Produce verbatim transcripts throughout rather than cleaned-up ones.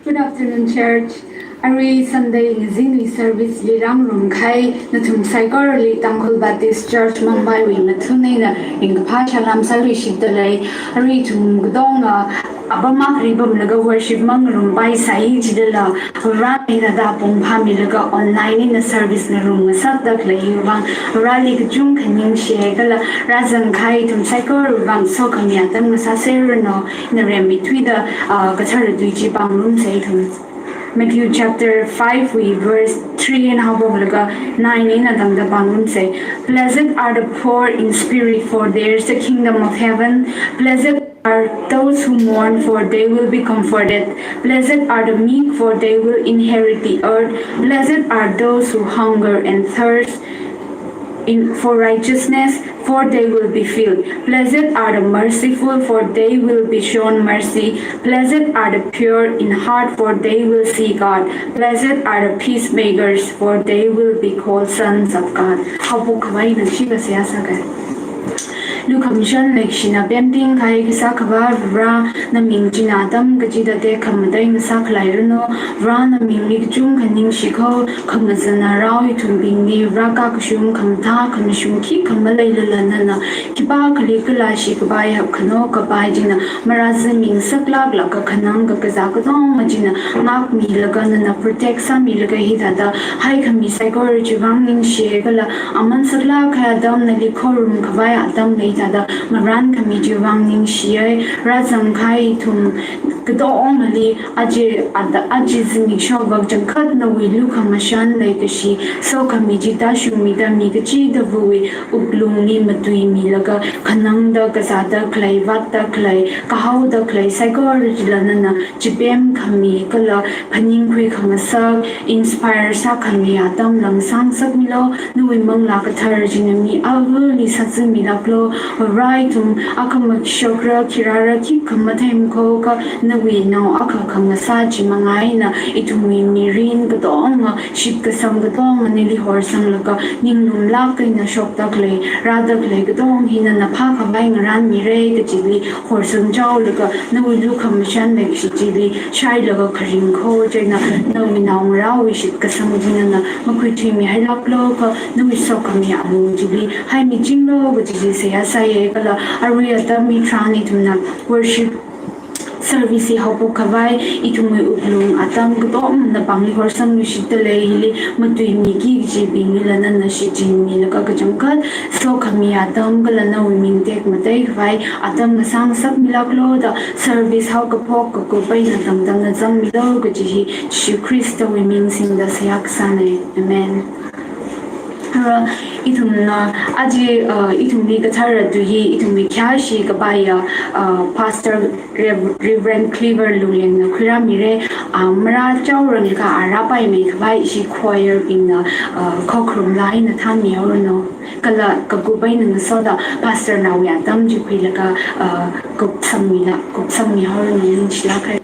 Good afternoon, church. Arui Sunday ngazinwui service li rāngarum kahai nathum saikorali Tangkhul Baptist Church Mumbai wui mathun eina ringkaphā salām sāluishitdalei. Arui ithum katonga apam akhali pamlaga worship mangarumpaisai chilala, Varena hithāda apong phāmilaga online eina service ngarum ngasakdakhaleiwui vang Vareli kachungkha ningshi kala rāzang kahai ithum saikorawui vang sokhami atam ngasāserranu. Ina rimeithuida, ah, kathara tui chi pāngarumsa ithum. Matthew chapter five wui verse three eina haophoklaga nine eina tangda pāngarumsa. "Blessed are the poor in spirit, for theirs the kingdom of heaven. Blessed are those who mourn, for they will be comforted. Blessed are the meek, for they will inherit the earth. Blessed are those who hunger and thirst in, for righteousness, for they will be filled. Blessed are the merciful, for they will be shown mercy. Blessed are the pure in heart, for they will see God. Blessed are the peacemakers, for they will be called sons of God." Haophok khavai ina shikha seihā sāga. Lukhamashan leikashina pemting kahai kasā Akhava Vare, naming china atam kachida tekhamatei ngasākhaleiranu. Vare namingli kachungkha ningshi kho, khangazana rao ithumbingli Vare kakashung khamathā khamashung khikha maleilala nana khipākhali kala shikapai hapkhano kapai china marāziming saklāklaga khanang kakazā katonga china ngākmilaga nana protect sāmilaga hithāda haikhami saikora chiwui vang ningshi kala aman saklāk kahai atam nali khorum khavai atam leida da marānkhami chiwui vang ningshiya. Rāzang kahai ithum katongali aja ada aja zimiksho vak changkhat nawui lukhamashan leikashi sokhami chi tāshungmida mi kachidawui wuklungli matuimilaga khanangda kazādakhalei, vātdakhalei, kahaodakhalei saikora chila nana chipemkhami kala phaningkhui khangasak, inspire sākhami atam langsang ngasakmilu. Nawui Manglā Kathara china mi avali sāzimilāklu. Vare ithum akhamashokra khirāra khikha matheimikho kha nawui nao akha khangasā chi manga eina ithumwui mirin katonga, shitkasang katonga nali horsanglaga ninglumlāk eina shokdakhalei, rādakhalei katonga hi nana phākhavai ngarānmira kachili horsangchaolaga nawui lukhamashan leikashi chili shailaga kharing kho china nawui naongarāwui shitkasang chi nana makhuithuimihailāklu kha nawui sokhami alung chili haimichinglu kaji chi seihā sāya. Kala arui atam hitharan ithumna worship service hi haophok khavai ithumwui wuklung atam katonga napāngli horsangluishitdalei, hili matuimiki kajibinglila nana shichinmilaga kachangkhat sokhami atam kala nawui ming tekmatei khavai atam ngasang ngasakmilāklu da service haokaphok kakup eina tangda zangmilu kaji hi Jishu Khristawui ming singda seihā kasāna. Amen. Ara, ithumna aja, uh, ithumli kathara tui hi ithumwui khayāshi kapaiya, uh, Pastor Rev-, Reverend Cleaver Lunglengna khuirāmira. Ah, marāchaoranglaga a rāpaimei khavai ishi choir bingna, ah, khokharum laa eina thānmihaoranu. Kala kakup eina ngasoda pastor nawui atam chi khuilaga, ah, kupsangmila, kupsangmihaoranu, ningshilāk haira.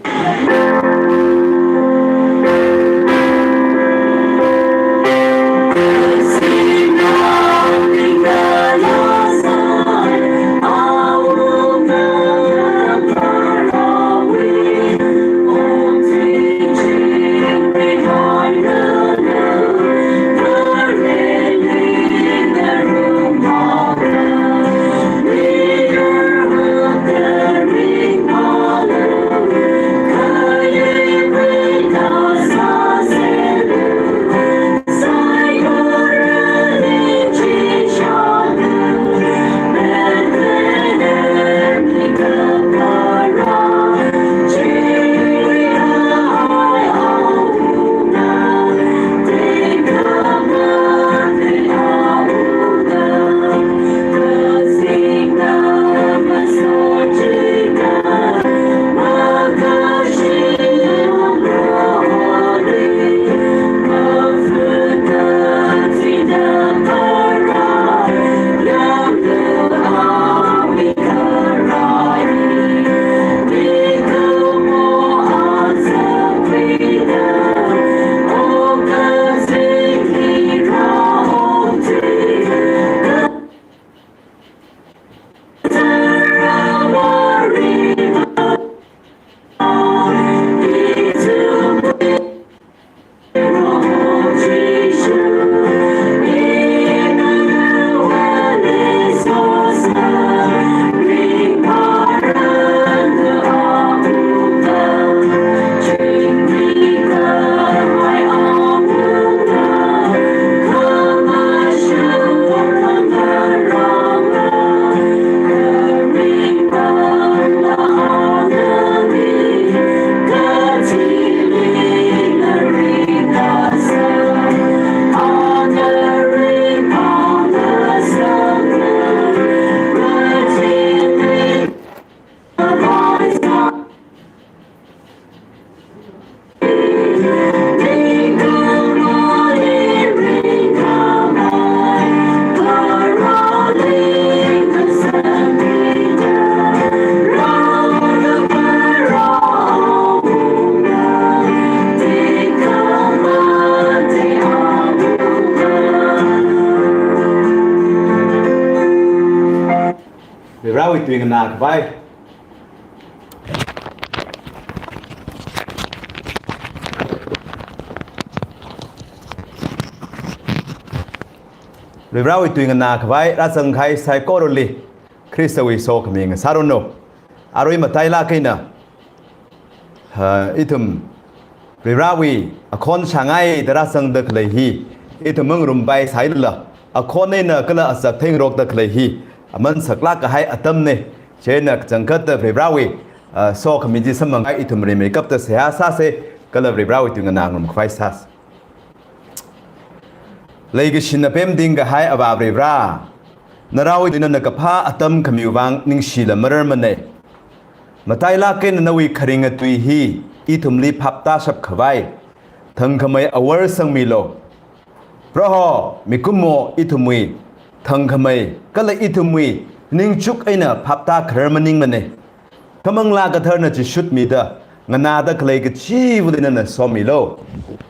tuingana khavai. Varivarawui tuingana khavai rāzang kahai saikorali Khristawui sokhami ngasāranu. Arui matailāk eina, ha, ithum Varivarawui akhon shāngaida rāzangda khalei hi, ithum ngarumpai sālala, akhon eina kala azak theingarokda khalei hi aman saklāk kahai atamna. Chieina kachangkhatta Varivarawui, ah, sokhami chi samphangkhavai ithum rimeikapta seihā sāsa, kala Varivarawui tuingana ngarum khavai sāsa. Leikashina pemting kahai Avā Varivara, naraowui tui nana kaphā atam khamiwui vang ningshila mararmana. Matailāk eina nawui kharinga tui hi ithumli phaptāshap khavai thangkhamei awor sangmilu. Proho, mikumo ithumwui thangkhamei kala ithumwui ningchuk eina phaptākharar maningmana. Khamanglā Katharana chishutmida, nganāda khalei kachivali nana somilu.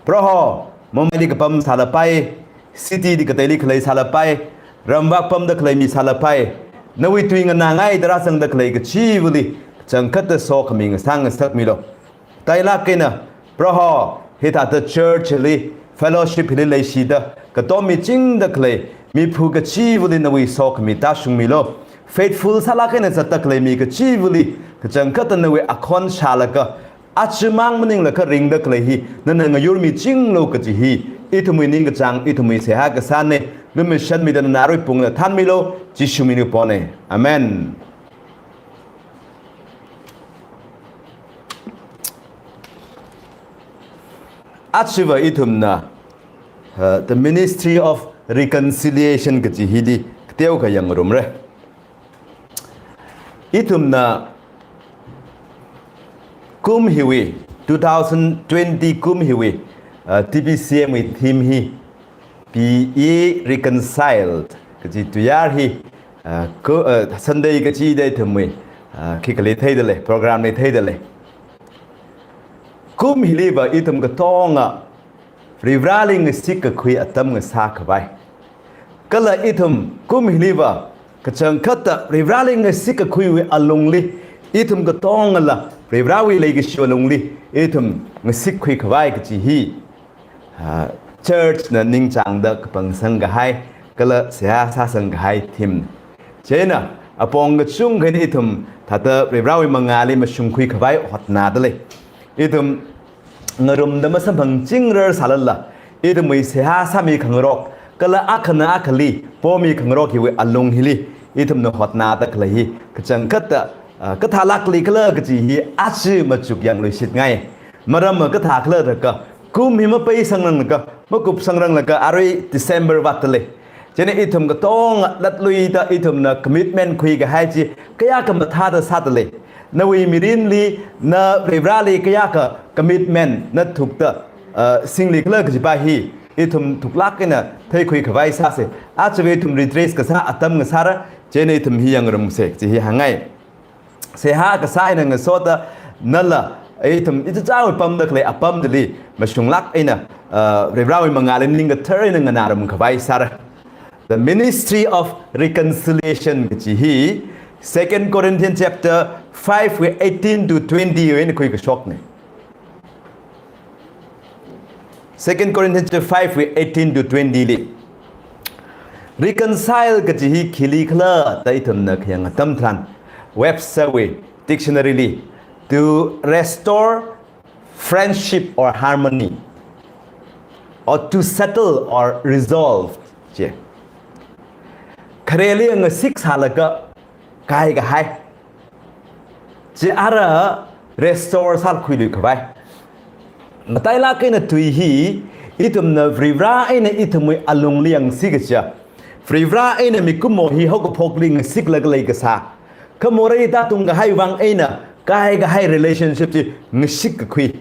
Proho, mamaili kapam sālapai, city li kateili khalei sālapai, ramvak pamda khalei mi sālapai, nawui tui nganāngaida rāzangda khalei kachivali kachangkhatta sokhami ngasā ngasakmilu. Matailāk eina, Proho, hithāda church li, fellowship li leishida, katom michingda khalei miphu kachivali nawui sokhami tāshungmilu. Faithful sālāk eina zatda khalei mi kachivali kachangkhatta nawui akhon shālaga, aja mang maninglaga ringda khalei hi nana ngayurmichinglu kaji hi ithumwui ningkachāng, ithumwui seihā kasāna. Lumashanmida nana arui pungda thānmilu, Jishu mingli pona. Amen. Ajava ithumna, uh, the Ministry of Reconciliation kaji hili kateokha yangngarumra. Ithumna kum hiwui, two thousand twenty kum hiwui, uh, T B C M wui theme hi, Be ye reconciled kaji tuiyār hi, ah, ko, ah, Sunday kachida ithumwui, ah, khikha lei theidalei, program lei theidalei. Kum hiliva ithum katonga Varivarali ngasik kakhui atam ngasā khavai. Kala ithum kum hiliva kachangkhatta Varivarali ngasik kakhuiwui alungli, ithum katongala Varivarawui leikashiwui alungli ithum ngasikhui khavai kaji hi, ah, church na ningchāngda kapangsang kahai, kala seihā sāsang kahai theme. Chieina, apong kachungkha eina ithum thāda Varivarawui mangāli mashungkhui khavai hotnādalei. Ithum ngarumda masamphangchingrar sālala, ithumwui seihā sāmi khangarok, kala akhana akhali pomi khangarok hiwui alung hili, ithumna hotnāda khalei hi, kachangkhatta, ah, kathālākli khala kaji hi aja machuk yangluishitngai. Maramva kathā khala jiakha, kum hi mapeisangranglaga, makupsangranglaga, arui December vātdalei. Chieina ithum katonga latluida ithumna commitment khuikahai chi kayākha mathāda sādalei. Nawui mirinli, na Varivarali kayākha commitment na thukta, ah, singli khala kajipa hi, ithum thuklāk eina theikhui khavai sāsa. Ajava ithum retrace kasā atam ngasāra, chieina ithum hi yangngarumsa, chi hi hāngngai. Seihā kasā eina ngasoda nala, ithum ichichāwui pamda khalei apam chili mashunglāk eina, ah, Varivarawui mangāli ning kathar eina nganārum khavai sāra. The ministry of reconciliation kaji hi Second Corinthians chapter five wui eighteen to twenty wui eina khuikashokna. Second Corinthians chapter five wui eighteen to twenty li. Reconcile kaji hi khili khala da ithumna khayang atam tharan, Webster wui dictionary li, to restore friendship or harmony, or to settle or resolve, chi. Khareli ngasik sālaga kaikahai. Chi ara restore sākhuilui khavai. Matailāk eina tui hi, ithumna Varivara eina ithumwui alungli yangsi kaja, Varivara eina mikumo hi haokaphokli ngasiklaga leikasā, kha morei tātungkahai vang eina kaikahai relationship chi ngasik kakhui.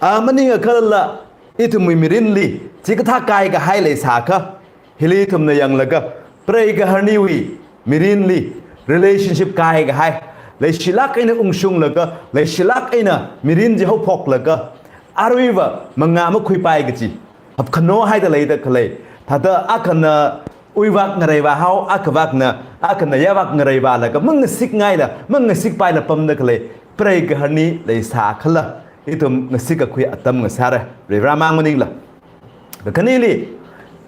A maningakhala ithumwui mirinli chikathā kaikahai leisākha, hili ithumna yanglaga, prei kaharniwui mirinli relationship kaikahai, leishilāk eina ungshunglaga, leishilāk eina mirin chi haophoklaga, aruiva mangā makhuipai kaji, hapkhano haida leida khalei, thāda akhana uivak ngareivā hao, akhavakna, akhana yāvak ngareivālaga, mangasikngaila, mangasikpaila pamda khalei, preigahar ni leisākhala, ithum ngasikakhui atam ngasāra, Varivara mang maningla. Kakhaneli,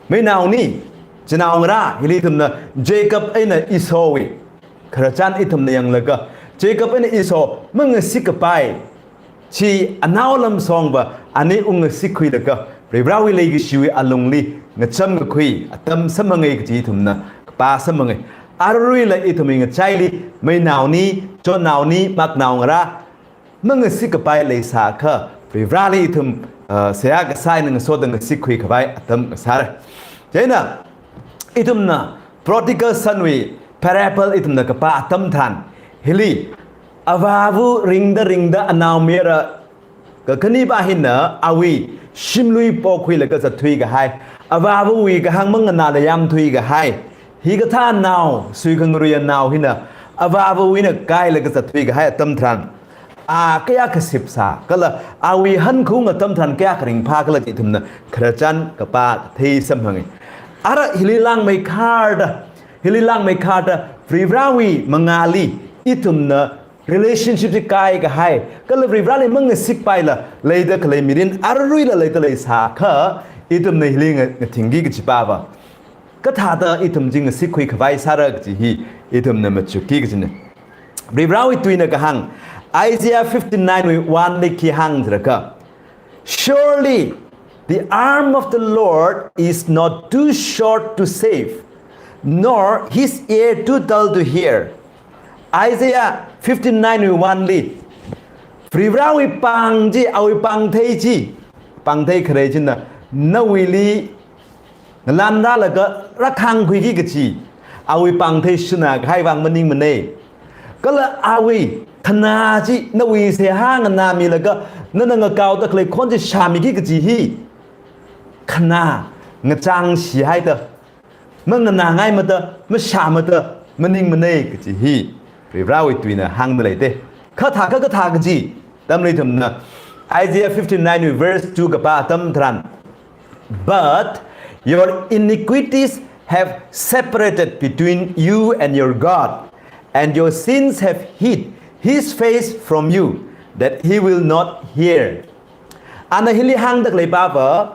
meinao ni, chinaongarā, hili ithumna Jacob eina Esau wui khararchan ithumna yanglaga, Jacob eina Esau mangasikapai, chi anaolam shongva, ani ungngasikhuilaga, Varivarawui leikashiwui alungli ngachamkakhui atam samphanga kaji ithumna kapā samphanga. Aruila ithumwui ngachaili, meinao ni, chonao ni, maknaongarā, mangasikapai leisākha, Varivarali ithum, uh, seihā kasā eina ngasoda ngasikhuikhavai atam ngasāra. Chieina, ithumna prodigal son wui parable ithumna kapā atam tharan, hili, avāva ringda ringda anaomayara kakhanepā hina awui shimlui pokhuilaga zatthuikahai, avāvawui kahāng manganāla yamthuikahai, hikathā nao, suikhangaruiya nao hina, avāvawui eina kailaga zatthuikahai atam tharan, a kayākha sipsā, kala awui hankaung atam tharan kayākha ringphākhala chi ithumna khararchan kapā thei samphanga. Ara hili langmeikharda, hili langmeikharda, Varivarawui mangāli, ithumna relationship chi kaikahai, kala Varivarali mangasikpaila leida khalei mirin aruila leida leisākha, ithumna hili nga-, ngathingki kajipava kathāda ithum chi ngasikhuikhavai sāra kaji hi, ithumna machukki kajina. Varivarawui tuina kahāng, Isaiah fifty-nine wui one li khi hāng jiakha, "Surely the arm of the Lord is not too short to save, nor his ear too dull to hear." Isaiah fifty-nine wui one li, Varivarawui pāng chi, awui pāngthei chi, pāngthei khare china, nawuili ngalanrālaga rākhangkhuiki kaji, awui pāngthei shunakahai vang maningmana. Kala awui khanā chi nawui seihā nganāmilaga, nana ngakaoda khalei khon chi shāmiki kaji hi, khanā ngachangshi haida, manganāngaimada, mashāmada maningmana kaji hi, Varivarawui tuina hāngda leida. Kathā, ka, kathā kaji, tamli ithumna, Isaiah fifty-nine verse two kapā atam tharan, "But your iniquities have separated between you and your God, and your sins have hid his face from you, that he will not hear." Ana hili hāngda khaleipava,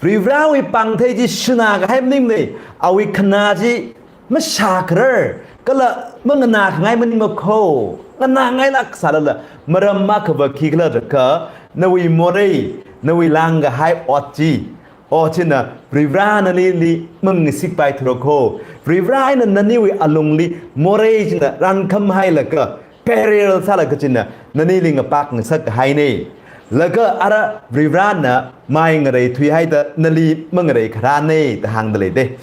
Varivarawui pāngthei chi shunakahai maningmana, awui khanā chi mashākharar, kala manganākhangai maningma kho, nganāngailāk sālala, maram akhava khikhala jiakha, nawui morei, nawui lāngkahai ot chi, ot china Varivara nalili mangasikpai thura kho, Varivara eina naniwui alungli morei china rankham hailaga, burial sālaga china, nanili ngapak ngasak kahaina. Laga ara Varivarana mai ngareithui haida nali mangareikharana da hāngda leida.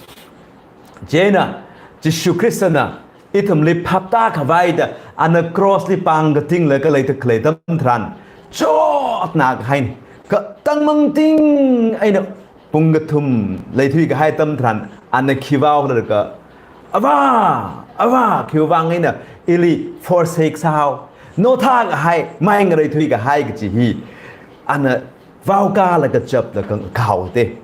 Chieina, Jishu Khristana ithumli phaptākhavai da, ana cross li pāng katinglaga leida khalei atam tharan, chotnākahaina. Katang mangting eina pung kathum leithuikahai atam tharan, ana khi vaolaga, "Avā, Avā, khiwuivang eina ili forsake sāhao, nothākahai, mai ngareithuikahai?" kaji hi, ana vaokalaga chaplaga ngahaoda.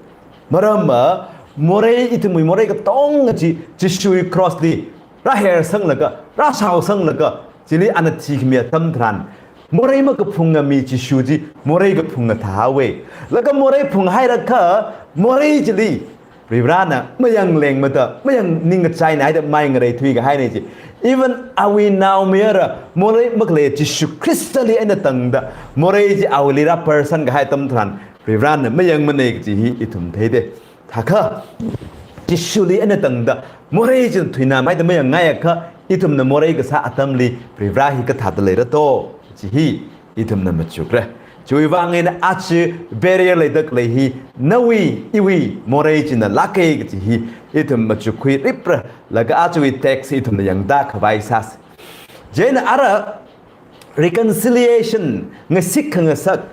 Maramva, morei, ithumwui morei katonga chi, Jishuwui cross li rāhersanglaga, rāshaosanglaga, chili ana thikhami atam tharan, morei makaphunga mi Jishu chi morei kaphunga thāhaowa. Laga morei phunghairakha, morei chili Varivarana mayanglengmada, mayang ningkachaina haida mai ngareithuikahaina chi. Even awui naomayara, morei makhalei Jishu Khristali eina tangda, morei chi awuili rāperson kahai atam tharan, Varivarana mayangmana kaji hi ithum theida. Thākha, Jishuli eina tangda, morei china thuinamhaida mayangngaiakha, ithumna morei kasā atamli, Varivara hi kathāda leira to, kaji hi, ithumna machukra. Chiwuivang eina aja burial leida khalei hi, nawui, iwui, morei china lāka kaji hi, ithum machukkhuiripra, laga ajawui text ithumna yangda khavai sāsa. Chieina ara, reconciliation, ngasik khangasak,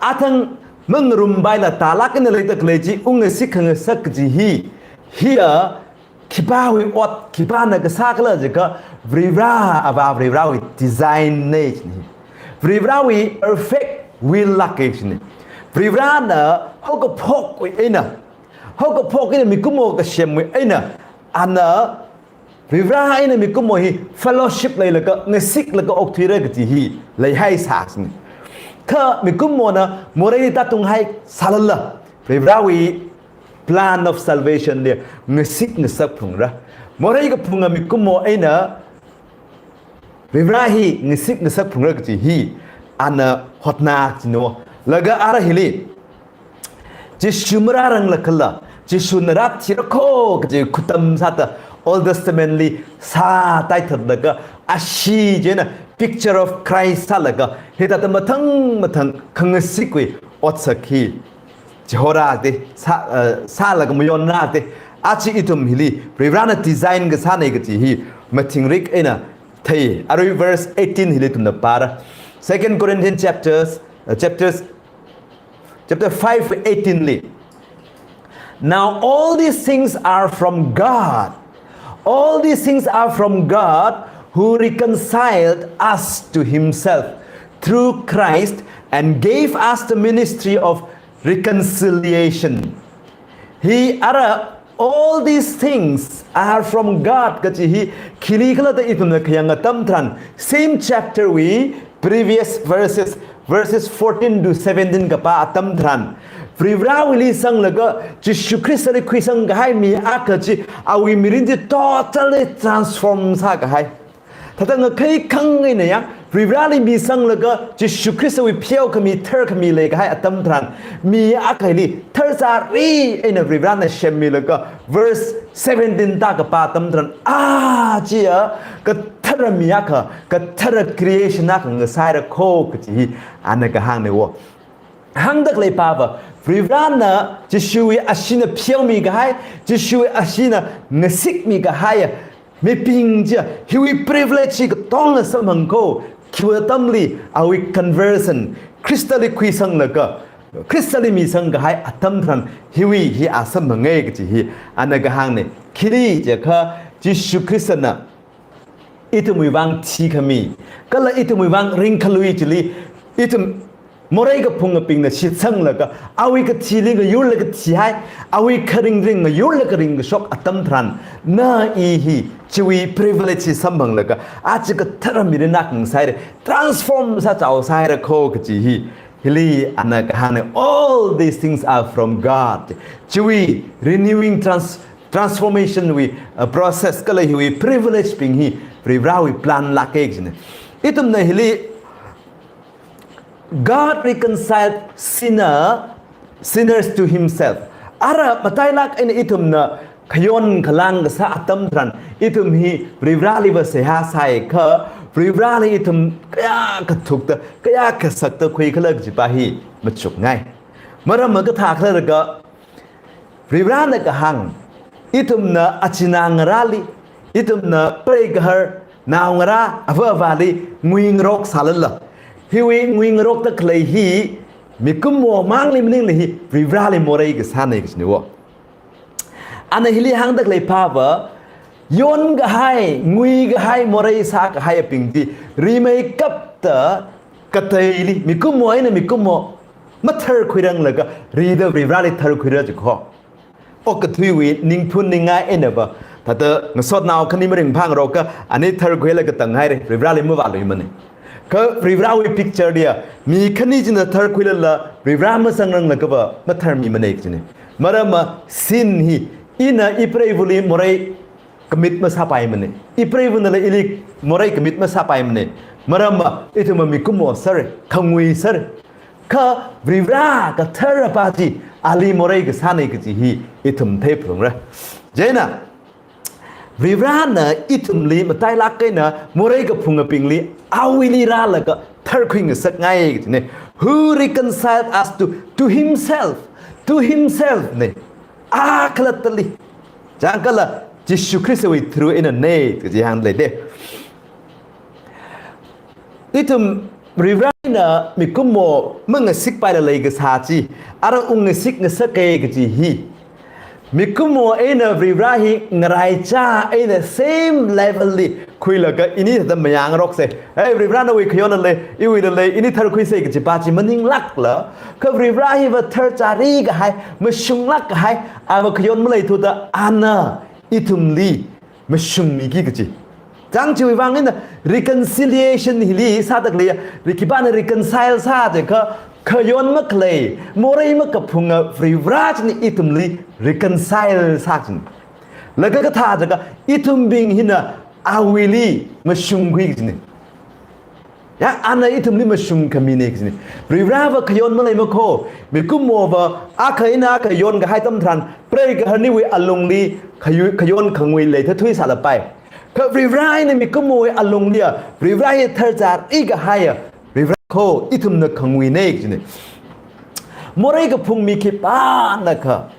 athang mangarumpaila tālāk eina leida khalei chi, ungngasik khangasak kaji hi, hiya khipāwui ot, khipāna kasākhala jiakha, Varivara, Avā Varivarawui design na china. Varivarawui perfect will lāka china. Varivarana haokaphokwui eina, haokaphok eina mikumo kasemwui eina, ana Varivara eina mikumo hi fellowship leilaga, ngasiklaga okthuira kaji hi leihaisāsāni. Kha mikumona morei tātunghaisālala, Varivarawui plan of salvation li ngasik ngasak phungra. Morei kaphunga mikumo eina Varivara hi ngasik ngasak phungra kaji hi ana hotnā kajina. Laga ara hili, Jishu marāranglakhala, Jishuna rāthira kho kaji khutam sāda, Old Testament li sātaithatlaga, ashee chieina picture of Christ sālaga, hithāda mathang mathang khangasikwui otsak hi chihorāda, sā, eh, sālaga mayonrāda, aja ithum hili Varivarana design kasāna kaji hi mathingrik eina thei. Arui verse eighteen hili ithumna pāra. Second Corinthians chapters, uh, chapters, chapter five eighteen li. "Now all these things are from God. All these things are from God, who reconciled us to himself through Christ and gave us the ministry of reconciliation." Hi ara, "All these things are from God" kaji hi khili khala da ithumna khayang atam tharan, same chapter wui previous verses, verses fourteen to seventeen kapā atam tharan, Varivarawuili sanglaga Jishu Khristali khuisang kahai mi akha chi, awui mirin chi totally transform sākahai. Thāda ngakhai khang eina ya, Varivarali misanglaga, Jishu Khristawui pheokhami, tharkhami leikahai atam tharan, mi akhali tharzari eina Varivarana semmilaga, verse seventeen tā kapā atam tharan, a chiya, kathara mi akha, kathara creation akha ngasāhaira kho kaji hi ana kahāngna wo. Hāngda khalei pāva, Varivarana Jishuwui asheena pheomi kahai, Jishuwui asheena ngasikmi kahai mibing chiya, hiwui privilege hi katonga samphang kho, khiwui atamli awui conversion, Khristali khuisanglaga, Khristali misang kahai atam tharan, hiwui hi a samphanga kaji hi ana kahāngna. Khili jiakha, Jishu Khristana ithumwui vang thikhami, kala ithumwui vang ringkhalui chili, ithum morei kaphungabingna shitsanglaga, awui kathili ngayurlaga thihai, awui kharingring ngayurlaga ringkashok atam tharan, na i hi chiwui privilege hi samphanglaga, aja kathara mirin akha ngasāhaira, transform sāchao sāhaira kho kaji hi, hili ana kahāngna, "All these things are from God." Chiwui renewing trans-, transformation wui, uh, process kala hiwui privilege bing hi Varivarawui plan lāka kajina. Ithumna hili, "God reconciled sinner, sinners to himself." Ara matailak eina ithumna khayon khalang kasā atam tharan, ithum hi Varivaraliva seihā sāi kha, Varivarali ithum kayākha thukta, kayākha sakta khui khala kaji pā hi machukngai. Maram ma kathā khala laga, Varivarana kahāng, ithumna achina ngarāli, ithumna preigahar naongarā ava avāli nguingarok sālala, hiwui nguingarokta khalei hi mikumo mangli maningla hi Varivarali morei kasāna kajina wo. Ana hili hāngda khalei pāva, yonkahai, nguikahai, morei sākahaibing chi rimeikapta kateili, mikumo eina mikumo matharkhuiranglaga, rida Varivarali tharkhuira chi kho. Okathuiwui ningphun ningai einava, thāda ngasotnao khani maringphāngarokha, ani tharkhuilaga tanghaira, Varivarali mavāluimana. Kha Varivarawui picture liya, mi khani china tharkhuilala, Varivara mazangranglagava matharmimana kajina. Maram ma sin hi, ina ipreivali morei commit masāpaimana. Ipreivana la ili morei commit masāpaimana. Maram ma, ithum mikumo sāra, khangui sāra. Kha Varivara kathara pā chi, ali morei kasāna kaji hi ithum theiphalungra. Chieina, Varivarana ithumli matailak eina morei kaphungabingli awuili rālaga tharkhuingasakngai kajina. "Who reconciled us to, to himself." To himself na. A khalattali. Chang kala Jishu Khristawui through einana kaji hāngda leida. Ithum Varivarana mikumo mangasikpailala leikasā chi, ara ungngasik ngasaka kaji hi, mikumo eina Varivara hi ngaraichā eina same level li khuilaga ini thāda mayāngaroksa. Hey, Varivarā nawui khayonna lei, iwuila lei, ini tharkhuisa kaji pa chi maninglākla. Kha Varivarā hiva tharchari kahai, mashunglāk kahai, ava khayon maleithuda ana ithumli mashungmiki kaji. Chang chiwui vang eina reconciliation hili sāda khalei, ri khipāna reconcile sā jiakha, khayon makhalei, morei makaphunga Varivarā china ithumli reconcile sā kajina. Laga kathā jiakha, ithumbing hina awuili mashungkhui kajina. Ya, ana ithumli mashungkhamina kajina. Varivarāva khayon maleimana kho, mikumova akha eina akha yonkahai atam tharan, preigahar aniwui alungli khayu-, khayon khangui leithathui sālapai. Kha Varivarā eina mikumowui alunglia, Varivarā hi tharchari kahaiya Varivarā kho, ithumna khanguina kajina. Morei kaphung mi khipānakha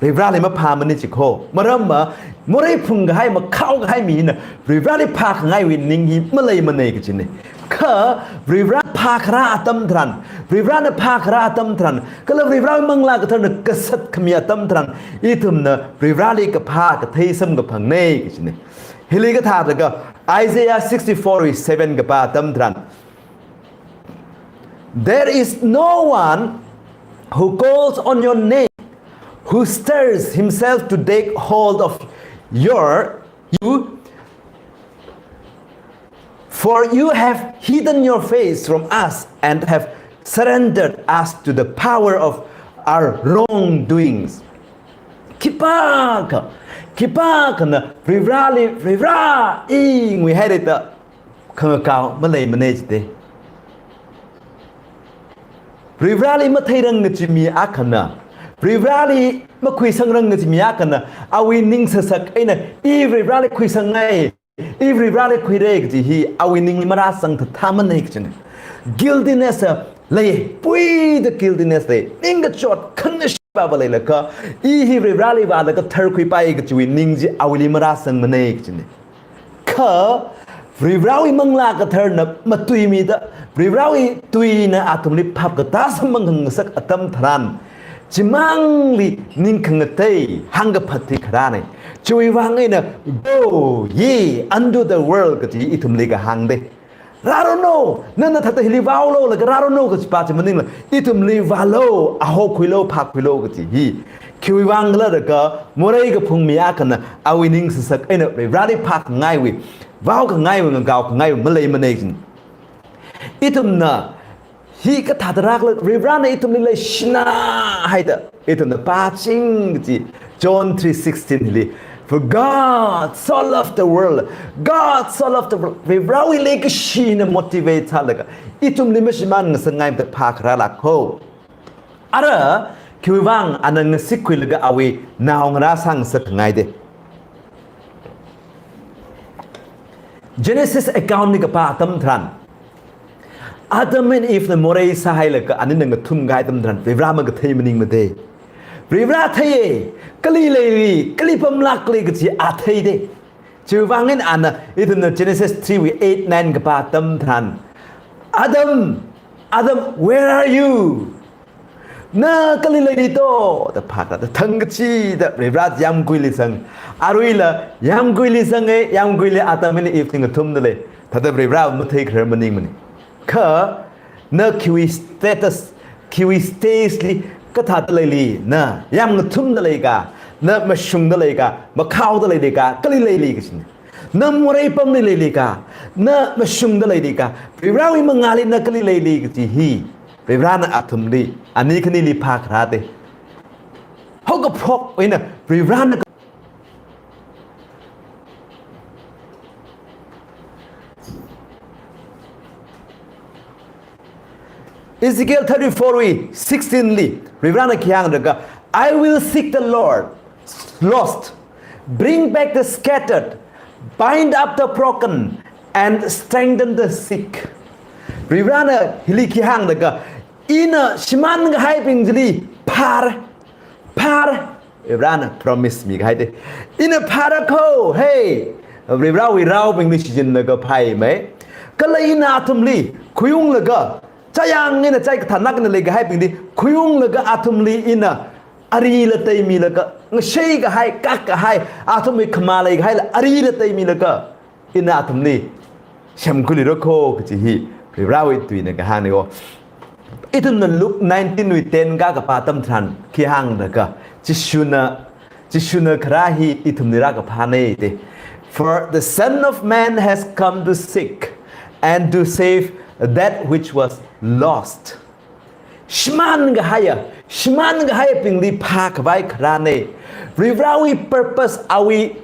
Varivarāli maphāmana ji kho. Maramva, morei phungkahai, makhao kahai mina Varivarāli phākhangaiwui ning hi maleimana kajina. Kha Varivarā phākharā atam tharan, Varivarāna phākharā atam tharan, kala Varivarāwui Manglā Katharana kasat khami atam tharan, ithumna Varivarāli kaphā kathei samkaphangna kajina. Hili kathā jiakha, Isaiah sixty-four wui seven kapā atam tharan, "There is no one who calls on your name, who stirs himself to take hold of your, you, for you have hidden your face from us and have surrendered us to the power of our wrongdoings." Khipākha, khipākhana Varivarāli, Varivarā, i nguihaira da khangakao maleimana jida. Varivarāli matheiranga kaji mi akhana, Varivarāli makhuisangranga kaji mi akhana, awui ning sasak eina, i Varivarāli khuisangngai, i Varivarāli khuira kaji hi awui ningli marāsang thathāmana kajina. Guiltiness a lei, puida guiltiness lei, ningkachot khangashiva leilaga, i hi Varivarāli vālaga tharkhuipai kajiwui ning chi awuili marāsangmana kajina. Kha Varivarāwui Manglā Katharana matuimida, Varivarāwui tuina athumli phap katā samphang khangasak atam tharan, chimangli ning khangatei hāngkaphat hi kharāna. Chiwui vang eina, "Go ye unto the world," kaji ithumli kahāngda. Rāranu, nana thāda hili vāulu laga rāranu kaji pa chi maningla, ithumli vālu, ahokhuilu, phākhuilu kaji hi. Khiwui vang khala jiakha, morei kaphung mi akhana awui ning sasak eina Varivarāli phākhangaiwui, vāukhangaiwui, ngakaokhangaiwui maleimana kajina. Ithumna hi kathāda rākhala, Varivarāna ithumli leishināhaida ithumna pāching kaji, John three sixteen li, "For God so loved the world, God so loved the world." Varivarāwui leikashina motivate sālaga, ithumli mashimān ngasangngaimada phākharāla kho. Ara, khiwui vang ana ngasikkhuilaga awui naongarā sāngasakngaida. Genesis account li kapā atam tharan, Adam and Eve na morei sāhailaga anina ngathumkahai atam tharan, Varivarā makathei maningmada. Varivarā theiya, kali leili, kali pamlākli kaji a theida. Chiwui vang eina ana, ithumna Genesis three wui eight, nine kapā atam tharan, "Adam, Adam, where are you?" "Na kali leili to?" da phākharā, da thangkachida Varivarā yāmguili zanga. Aruila yāmguili zanga, yāmguili Adam eina Eve hi ngathumda lei. Thāda Varivarā matheikharar maningmana. Kha na khiwui status, khiwui stage li kathāda leili, na yāmngathumda leika, na mashungda leika, makhaoda leilika, kali leili kajina. Na morei pamli leilika, na mashungda leilika, Varivarāwui mangāli na kali leili kaji hi Varivarāna athumli, ani khanili phākharāda. Haokaphok eina Varivarāna Ezekiel thirty-four wui sixteen li, Varivarāna khi hāngra jiakha, "I will seek the Lord, lost, bring back the scattered, bind up the broken, and strengthen the sick." Varivarāna hili khi hāngra jiakha, ina shimānkahaibing chili phāra, phāra, Varivarāna promise mikahaida. Ina phāra kho, hey, Varivarāwui raobingli shichinlaga phāmei. Kala ina athumli khuiunglaga, chayang eina chai kathānakna leikahaibingli khuiunglaga athumli ina arila teimilaga, ngasheikahai, kakkahai, athumwui khamā leikahaila arila teimilaga, ina athumli semkhuiluira kho kaji hi Varivarawui tuina kahāngna wo. Ithumna Luke nineteen wui ten kakapā atam tharan khi hāngda kha, Jishuna, Jishuna kharā hi ithumli rākaphāna te. "For the Son of Man has come to seek and to save that which was lost." Shimān kahaiya, shimān kahaibingli phākhavai kharāna. Varivarawui purpose awui,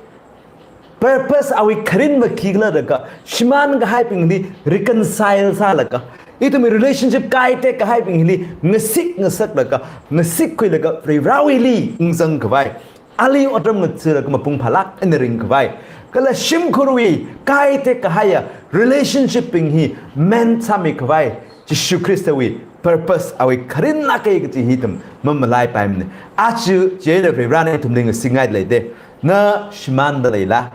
purpose awui kharin va khikhala da kha, shimān kahaibingli reconcile sālaga, ithumwui relationship kaitek kahaibingli ngasik ngasaklaga, ngasikkhuilaga Varivarawuili ungzangkhavai, ali otram ngathālaga mapung phālāk eina ringkhavai, kala shimkhurwui kaitek kahaiya relationship bing hi mend sāmikhavai, Jishu Khristawui purpose awui kharinlāka kaji hi ithum mamalaipaimana. Aja chieina Varivarana ithumli ngasingai lei te. Na shimānda leila?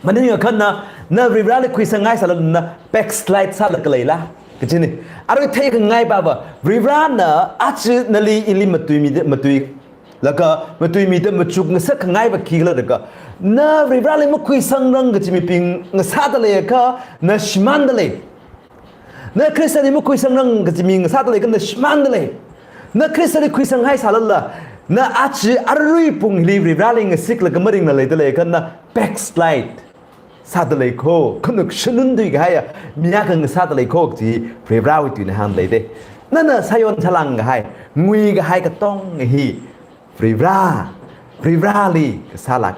Maningakha na, na Varivarali khuisangngai sālala na backslide sālaga leila kajina. Arui theikhangai pava, Varivarana aja nali ili matuimida, matuilaga, matuimida machuk ngasakkhangai va khikhala da kha, na Varivarali makhuisangrang kaji mibing ngasāda leiakha, na shimānda lei. Na Khristali makhuisangrang kaji mi ngasāda leiakha na shimānda lei. Na Khristali khuisanghai sālala, na aja arui pung hili Varivarali ngasiklaga maringla leida leiakha na backslide sāda lei kho, khanuk shanun tui kahaiya mi akha ngasāda lei kho kaji Varivarawui tuina hāngda lei te. Nana sāyon sālāng kahai, ngui kahai katonga hi Varivara, Varivarali kasālāk.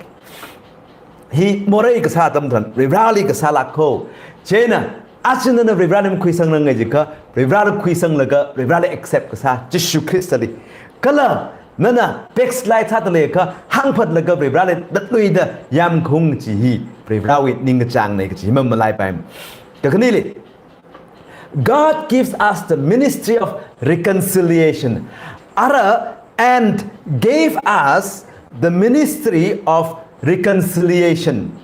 Hi morei kasā atam tharan Varivarali kasālāk kho. Chieina, aja nana Varivarali makhuisangrangai jiakha, Varivarali khuisanglaga Varivarali accept kasā, Jishu Khristali. Kala nana backslide sāda leiakha, hāngphatlaga Varivarali latluida yamkhaung kaji hi Varivarawui ningkachāngna kaji hi mamalaipaimana. Kakhaneli, God gives us the ministry of reconciliation. Ara, and gave us the ministry of reconciliation.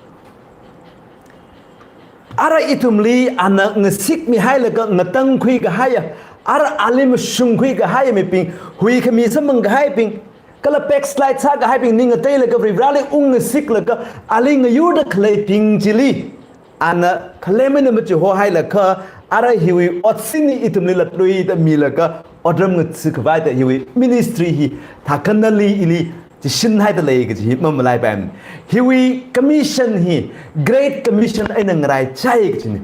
Ara ithumli ana ngasikmihailaga ngatangkhui kahaiya, ara ali mashungkhui kahaiya mibing, huikhami samphang kahaibing, kala backslide sā kahaibing ning ngateilaga Varivarali ungngasiklaga ali ngayurda khaleibing chili ana khalem eina machihohailaga, ara hiwui otsin hi ithumli latluida milaga otram ngathākhavai da hiwui ministry hi thākha nali ili chishinhaida lei kaji hi mamalaipaimana. Hiwui commission hi Great Commission eina ngaraichai kajina.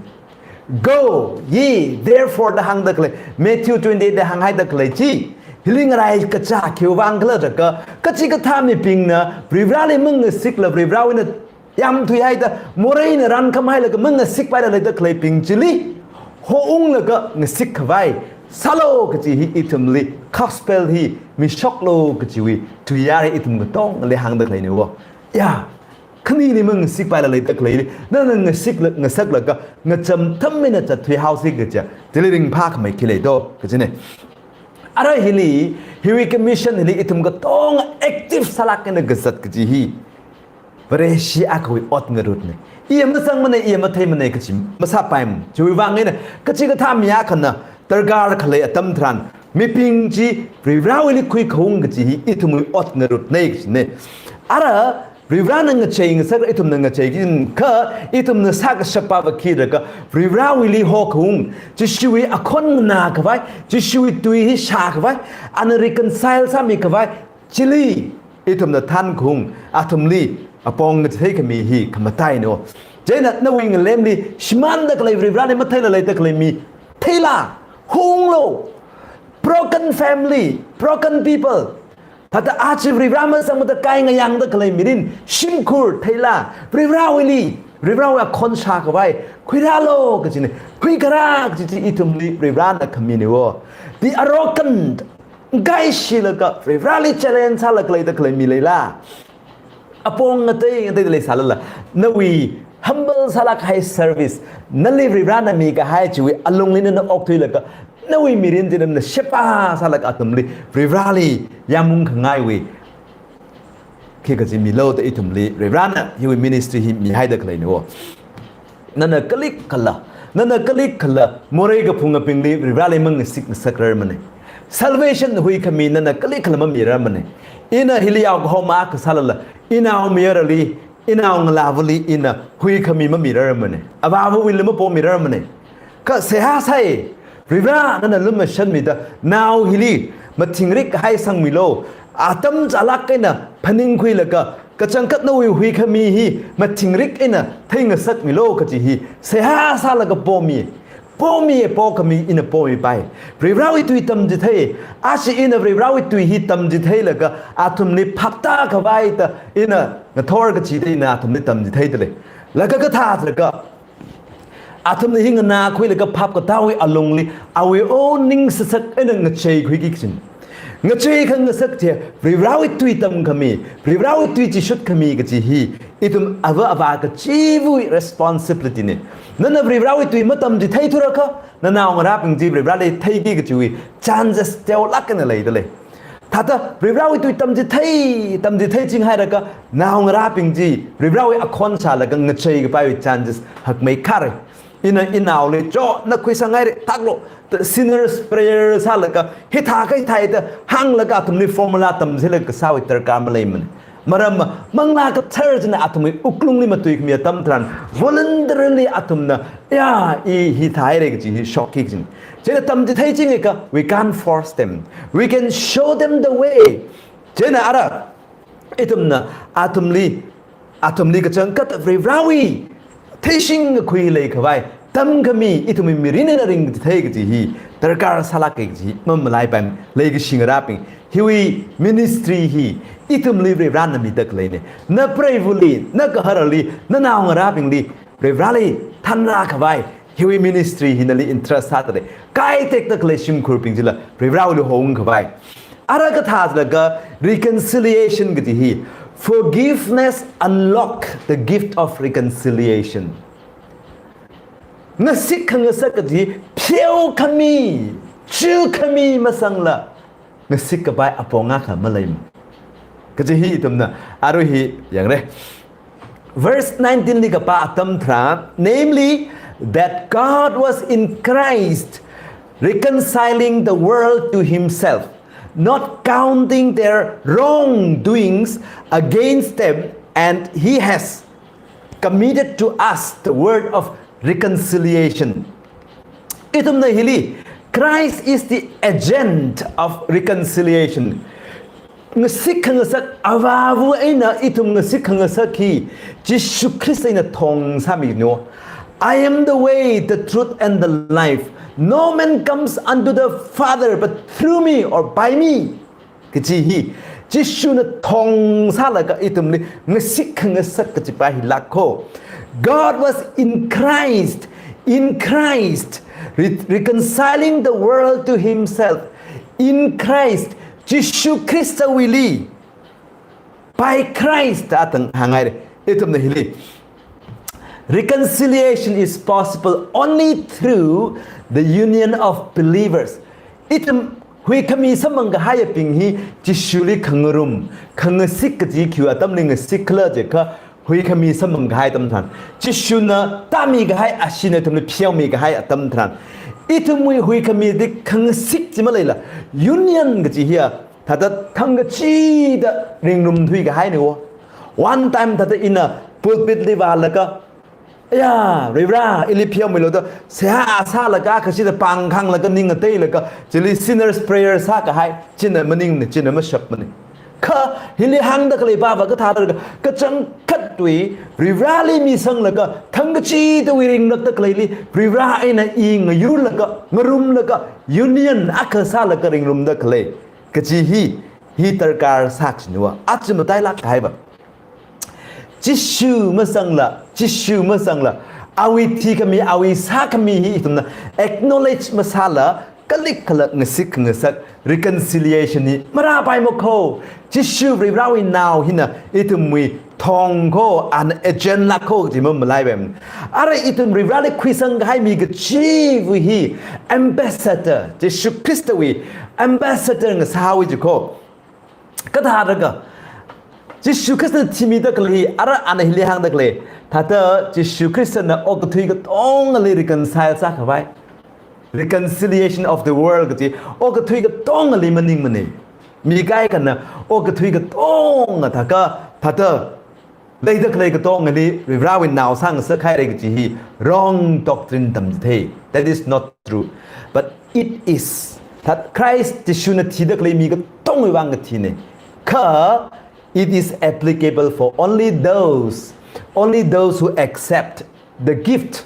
"Go ye therefore" da hāngda khalei, Matthew twenty-eight da hānghaida khalei chi, hili ngaraikacha khiwui vang khala da kha, kachikathā mibingna Varivarali mangasikla Varivarawui eina yamthuihaida, moreina rankhamhailaga mangasikpaila leida khaleibing chili hounglaga ngasikkhavai sālu kaji hi ithumli gospel hi mishoklu kajiwui tuiyār hi ithum katongali hāngda khaleina wo. Ya, khanili mangasikpaila leida khaleili, nana ngasikla, ngasaklaga ngacham tham eina zatthuihaosi kaja, chili ringphākhamei khi lei do kajina. Ara hili, hiwui commission hili ithum katonga active sālāk eina kazat kaji hi Vareshi akhawui ot ngarutna. Iya mazangmana, iya matheimana kaji masāpaimana. Chiwui vang eina, kachikathā mi akhana darkar khalei atam tharan, mibing chi Varivarawuili khuikhaung kaji hi ithumwui ot ngarutna kajina. Ara Varivarana ngachei ngasak, ithumna ngachei kajina kha, ithumna sākashapa va khi da kha, Varivarawuili hokhaung, Jishuwui akhon nganākhavai, Jishuwui tui hi shākhavai, ana reconcile sāmikhavai, chili ithumna thankhaung, athumli apong ngatheikhami hi khamataina wo. Chieina nawui ngalemli shimānda khalei, Varivarali matheila leida khalei mi theila, hunglu. Broken family, broken people. Thāda aja Varivara mazangmada kai ngayangda khalei mirin, shimkhur theila, Varivarawuili, Varivarawui akhon shākhavai khuirālu kajina. Khuikharā kaji chi ithumli Varivarana khamina wo. Be arrogant, ngaishilaga Varivarali challenge sālaga leida khalei mi leila, apong ngatei ngateida leisālala, nawui humble sālāk kahai service, nali Varivarana mikahai chiwui alungli nana okthuilaga, nawui mirin chi nana sheba sālaga athumli Varivarali yamungkhangaiwui khi kaji milu da ithumli Varivarana hiwui ministry hi mihaida khaleina wo. Nana kalik kala, nana kalik kala morei kaphungabingli Varivarali mangasik ngasakrarmana. Salvation huikhami nana kalik kala mamirarmana. Ina hili yaokahoma kasālala, inaomayarali inao ngalāvali ina huikhami mamirarmane. Avāvawuili mapomirarmane. Kha seihā sāi, Varivara nana lumashanmida, nao hili mathingrik hai sangmilu, atam chālāk eina phaningkhuilaga, kachangkhat nawui huikhami hi mathingrik eina theingasakmilu kaji hi seihā sālaga pomi. Pomi, pokhami ina pomipai. Varivarawui tui tamchithei, ashi ina Varivarawui tui hi tamchitheilaga, athumli phaptākhavai da ina ngathor kachida ina athumli tamchitheidalei. Laga kathā laga, athumna hi nganākhuilaga phapkatāwui alungli, awui own ning sasak eina ngacheikhuiki kajina. Ngachei khangasak chi, Varivarawui tui tamkhami, Varivarawui tui chishutkhami kaji hi, ithum ava avā kachivawui responsibility ne. Nana Varivarawui tui matamchitheithurakha, nanao ngarābing chi Varivarali theiki kajiwui chances teolāk eina leidalei. Thāda Varivarawui tui tamchithei, tamchithei ching hairakha, naongarābing chi Varivarawui akhon shālaga ngacheikapaiwui chances hakmei khare. Ina inaoli, "Jo, na khuisang haire, thaklu," da sinner's prayer sālaga, "Hithā kahai thāi," da hānglaga athumli formula tamchilaga sāwui darkar maleimana. Maramva, Manglā Kathara china athumwui wuklungli matuikhami atam tharan, voluntarily athumna, "Ya, i hithā haire," kaji hi shokki kajina. Chieina tamchithei chingakha, we can't force them. We can show them the way. Chieina ara, ithumna athumli, athumli kachangkhat Varivarawui theishingkakhui leikhavai tamkhami, ithumwui mirin eina ringchithei kaji hi darkar sālāka kaji hi mamalaipai, leikashi ngarābing. Hiwui ministry hi ithumli Varivarana midaleine. Na preivali, na gaharali, na naongarābingli Varivarali thanrākhavai hiwui ministry hi nali entrust sādalei. Kaitekda khalei shimkhurbing chila Varivarawuili hongkhavai. Ara kathā laga reconciliation kaji hi, forgiveness unlock the gift of reconciliation. Ngasik khangasak kaji pheokhami, chukhami masangla, ngasik kapai apong akha maleimana. Kaji hi ithumna arui hi yangra. Verse nineteen li kapā atam tharan, namely, that God was in Christ reconciling the world to himself, not counting their wrongdoings against them, and he has committed to us the word of reconciliation. Ithumna hili, Christ is the agent of reconciliation. Ngasik khangasak, avāva eina ithum ngasik khangasak hi Jishu Khrista eina thong sāmino. "I am the way, the truth, and the life. No man comes unto the Father but through me or by me." Kaji hi, Jishuna thong sālaga ithumli ngasik khangasak kajipa hi lākho. God was in Christ, in Christ, re-, reconciling the world to himself. In Christ, Jishu Khristawuili. By Christ, atang hāngngai, ithumna hili. Reconciliation is possible only through the union of believers. Ithum huikhami samphang kahaiyabing hi Jishuli khangarum, khangasik kaji khiwui atamli ngasikla jiakha huikhami samphang kahai atam tharan. Jishuna tāmi kahai ashina ithumli pheomi kahai atam tharan. Ithumwui huikhamili khangasik chi maleila. Union kaji hiya, thāda thangkachida ringrumthui kahaina wo. One time thāda ina pulpit li vālaga, "Ya, Varivara, ili pheomilu," da, seihā sālaga, kachida pāng khanglaga, ning ngateilaga, chili sinner's prayer sākahai, china maningmana, china mashapmana. Kha, hili hāngda khalei pava kathāda, kachangkhatwui, Varivarali misanglaga, thangkachidawui ringlakda khaleili, Varivara eina i ngayurlaga, ngarumlaga, union akha sālaga ringrumda khalei. Kaji hi, hi darkar sākashina wo, aja matailāk kahaiva. Jishu masangla, Jishu masangla, awui thikhami, awui sākhami hi ithumna acknowledge masāla, kalik kala ngasik khangasak reconciliation hi marāpaimana kho. Jishu Varivarawui nao hina ithumwui thongkho, ana agent lākho kaji mamalaipaimana. Ara ithum Varivarali khuisang kahai mi kachiva hi ambassador, Jishu Khristawui ambassador ngasāhaowa jiakha. Kathāda ka, Jishu Khristana thimida khalei, ara ana hili hāngda khalei, thāda Jishu Khristana okathui katongali reconcile sākhavai. Reconciliation of the world kaji, okathui katongali maningmana. Mi kaikhana okathui katonga thākha, thāda leida khalei katongali Varivarawui nao sāngasak haira kaji hi wrong doctrine tamchithei. That is not true. But it is that Christ Jishuna thida khalei mi katongwui vang kathina. Kha it is applicable for only those, only those who accept the gift.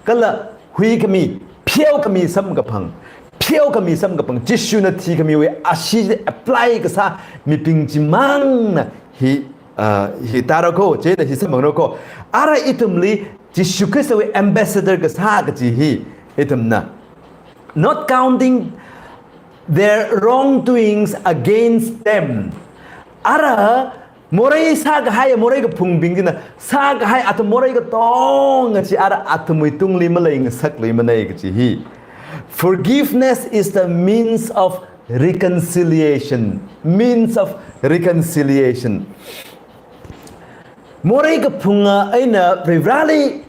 Kala huikhami, pheokhami samkaphang, pheokhami samkaphang, Jishuna thikhamiwui ashee apply kasā mibing chimangna hi, ah, hi tāra kho, chieina hi samphanglu kho. Ara ithumli Jishu Khristawui ambassador kasā kaji hi ithumna, not counting their wrongdoings against them. Ara morei sākahai, morei kaphungbing china sākahai athum morei katonga chi ara athumwui tungli maleingasakluimanei kaji hi. Forgiveness is the means of reconciliation. Means of reconciliation. Morei kaphunga eina Varivarali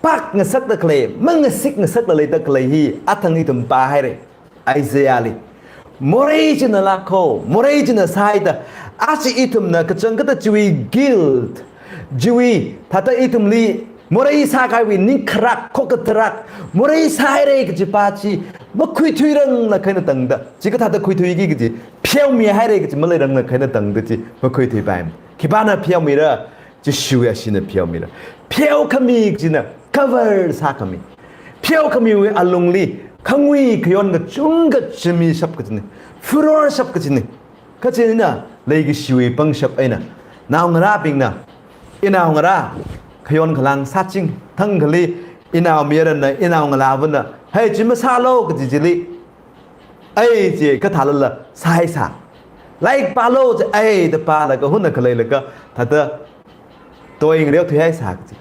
pakngasakda khalei, mangasikngasakla leida khalei hi athang ithum pāhaira. Isaiahli morei china lākho, morei china sāhaida, aja ithumna kachangkhatta chiwui guilt, chiwui thāda ithumli morei sākahaiwui ningkharak, khokkatharak, morei sāhaira kaji pa chi makhuithuirangla khaina tangda, chi kathāda khuithuiki kaji, pheomihaira kaji maleirangla khaina tangda chi makhuithuipai. Khipāna pheomira? Jishuwui asheena pheomira. Pheokhami kajina cover sākhami. Pheokhamiwui alungli khangui khayon kachungkha chimishap kajina, furor shap kajina. Kha chieina leikashiwui pangshap eina naongarābingna, inaongarā khayon khalang sāching thangkhali, inaomayarana, inaongalāvana, "Hei, chi masālu," kaji chili, "Ei," chi kathālala sāhaisā. "Lairik pālu," chi, "Ei," da pālaga huna khaleilaga thāda toing reo thuihaisā kaji.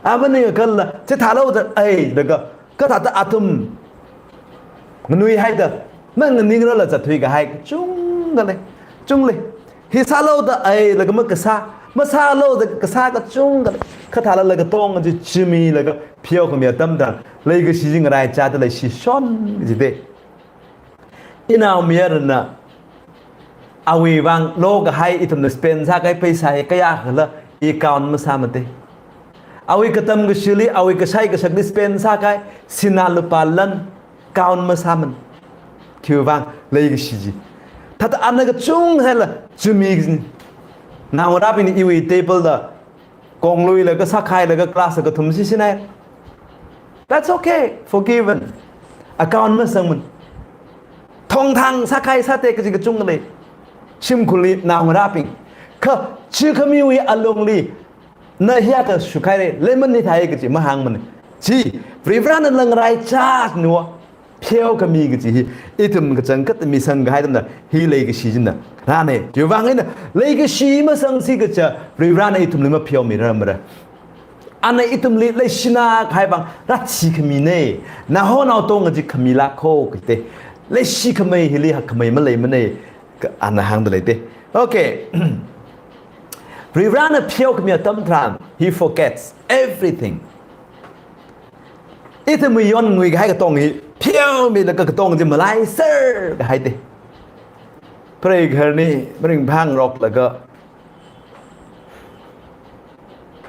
Amani kala, "Chithālu," da, "Ei," laga kathāda athum nganuihaida, manganingrarla zatthui kahai kachungkha lei, chungli. Hi sālu da, "Ei," laga makasā, masālu da kasā kachungkha lei. Kathālala katonga chi chimilaga pheokhami atam tharan leikashi chi ngaraichāda leishi shon jide. Inaomayarana awui vang lokahai ithumna spend sākahai pheisā hi kayākhala i count masāmate. Awui katam kashili, awui kashai kashakli spend sākahai sinā lupā lan count masāmana. Khiwui vang? Leikashi chi. Thāda ana kachungkha haila chimi kajina. Naongarābingna iwui table da kongluilaga sākhailaga glass kathum shishinai. That's okay, forgiven. Account masangmana. Thongthang sākahai sāte kaji kachungkha lei. Shimkhurli naongarābing. Kha chikhamiwui alungli na hiyākha shukhaire, lemon ni thai kaji mahāngmana. Chi, Varivarana ngaraichānuwa. Pheokhami kaji hi ithum kachangkhatta misangkahai atamna hi leikashi china rāne. Chiwui vang eina leikashi masangsi kaja Varivarana ithumli mapheomirarmara. Ana ithumli leishinā kahai vang rāthi khamine. Naho naotonga chi khamilākho kajite. Leishi khamei hili hakkhamei maleimane. Ka ana hāngda leite. Okay. Varivarana pheokhami atam tharan, he forgets everything. Ithumwui yonngui kahai katong hi pheomilaga katong chi malaiser kahaite. Preigaharni maringphāngaroklaga,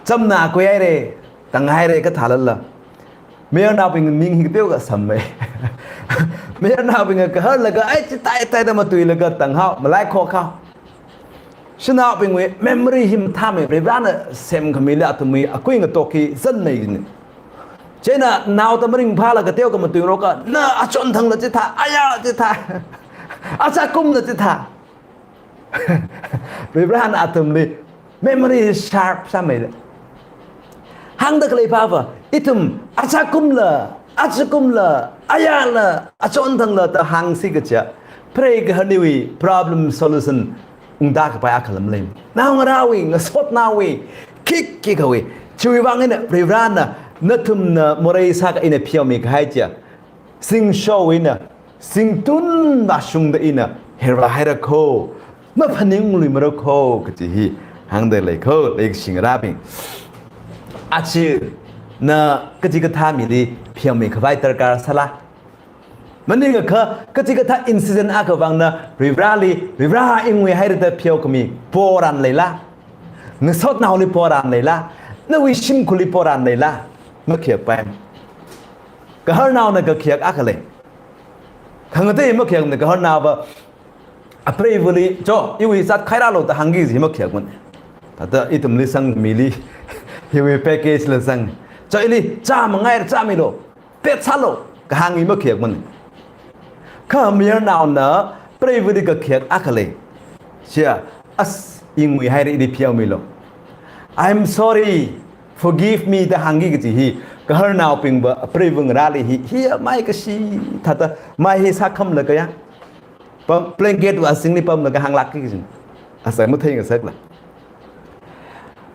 "Chamna kuihaire, tanghaire," kathālala, mayarnaobing ning hi kateokha samme. Mayarnaobingna kaharlaga, "Ai, chithāi thāi," da matuilaga tanghao, malaikhok hao. Shanaobingwui memory hi mathāmei, Varivarana semkhamili athumwui akui ngatok hi zanmei kajina. Chieina naoda maringphālaga teokha matuingaroka, "Na achonthangla chithā, aya chithā, achakumla chithā." Varivarana athumli memory sharp sāmeida. Hāngda khalei pava, ithum achakumla, achakumla, ayala, achonthangla da hāngsi kaja, preigaharniwui problem solution ungda kapai akhalam lei. Naongarāwui, ngasotnaowui, khikhikhawui. Chiwui vang eina Varivarana nathumna morei sākha ina pheomi kahai chiya, singshowui eina, singtun vāshungda ina hervāhaira kho, maphaningluimara kho kaji hi hāngda lei kho, leikashi ngarābing. Aja na kachikathā mili pheomi khavai darkar sāla? Maningakha kachikathā incident akha vangna Varivarali, Varivara ingui haira da pheokhami poran leila? Ngasotnaoli poran leila, nawui shimkhurli poran leila, makhayakpai. Gaharnaona kakhayak akha lei. Khangatei makhayakmana gaharnaova, apreivali, cho, iwui zat khairālu da hāngki kaji makhayakmana. Thāda ithumli sangmili, iwui package la sang. Cho ili, chāmangaira chāmilu, petsālu, kahāng hi makhayakmana. Kha mayarnaona preivali kakhayak akha lei. Chiya, as, ingui haira ili pheomilu. "I'm sorry, forgive me," da hāngki kaji hi, gaharnaobingva, preiva ngarāli hi, hi mai kashi, thāda, mai hi sākhamlaga ya. Pam, blanket va asingli pamlaga hānglākki kaji. Asa mathei ngasakla.